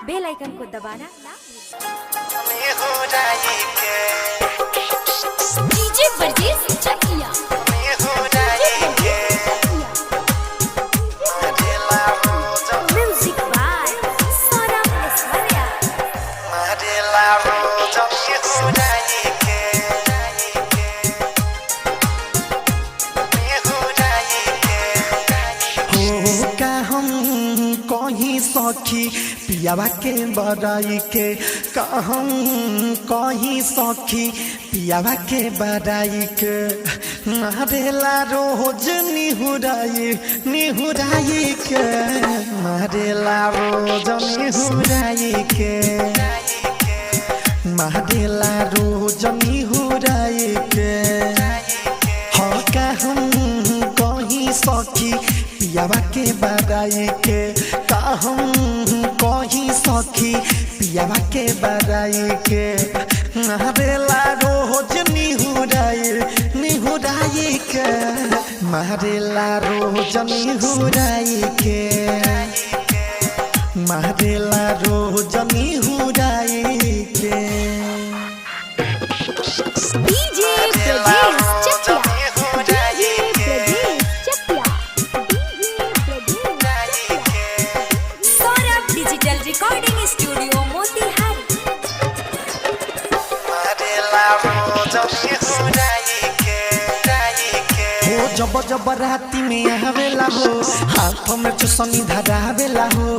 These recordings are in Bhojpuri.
बेल आइकन को दबाना ना भूलें। DJ Barjis Chakiya. Music by Saurabh Aishwarya. हो का हम कहीं सखी पियावा के बड़ाई के, का हम कहीं सखी पियावा के बड़ाई के, मारेला रोज निहुराई निहुराई के, मारेला रोज निहुराई के, मारेला रोज निहुराई के। हाँ का हम कहीं सखी पियावा के बड़ाई के, का हम कहीं सखी पियावा के बड़ाई के, मारेला रोज निहुराई निहुराई के, मारेला रोज निहुराई के, मारेला रोज निहुराई के। डीजे ब्रजेश चकिया। डीजे ब्रजेश चकिया। DJ Brajesh Chakia. Saurabh digital recording studio Motihari. हो जब जब राती में आवेला हो, हाथ में चुसनी धरावेला हो,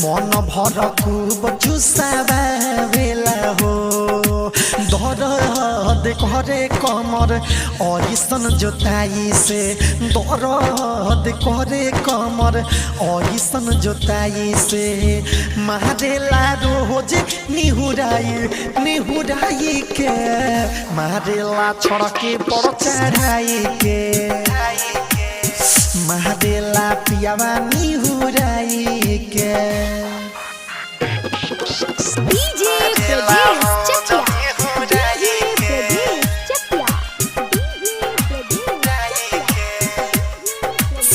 मन भर खूब चुसावेला हो, दर्द करे कमर ऐसन जोताई से, दर्द करे कमर ऐसन जोताई से, मारेला रोज निहुराई निहुराई के, मारेला छड़के पर चढ़ाई के, मारेला पियावा निहुराई के। डीजे ब्रजेश चकिया। डीजे ब्रजेश चकिया। DJ Brajesh Chakia.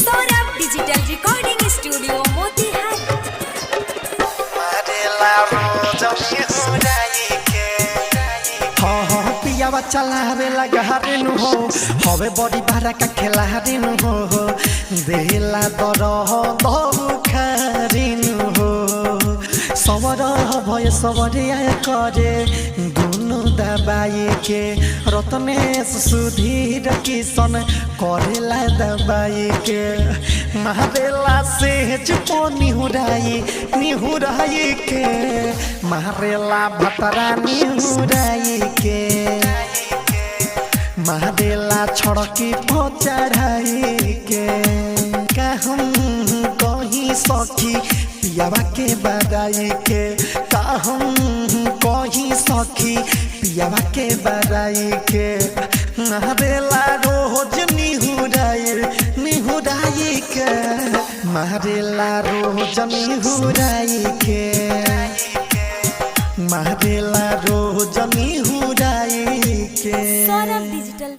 Saurabh digital recording studio Motihari. हाँ हाँ पियावा चलावे लगा हो, हवे बड़ी बारा का खेलारिन हो, देला दरह दऊ खारिन हो, सवर भय सवरिया करे दुनु दबाई के, रत्नेश सुधीर किशन करेला दबाई के, मारेला सेज पो निहुराई निहुराई के, मारेला भतरा निहुराई के, मारेला छड़की पो चढ़ाई के। का हम कहीं सखी पियावा के बड़ाई के, का हम कहीं सखी पियावा के बड़ाई के, मारेला रोज निहुराई निहुराई के, मारेला रोज निहुराई के, मारेला रोज निहुराई के। सौरभ डिजिटल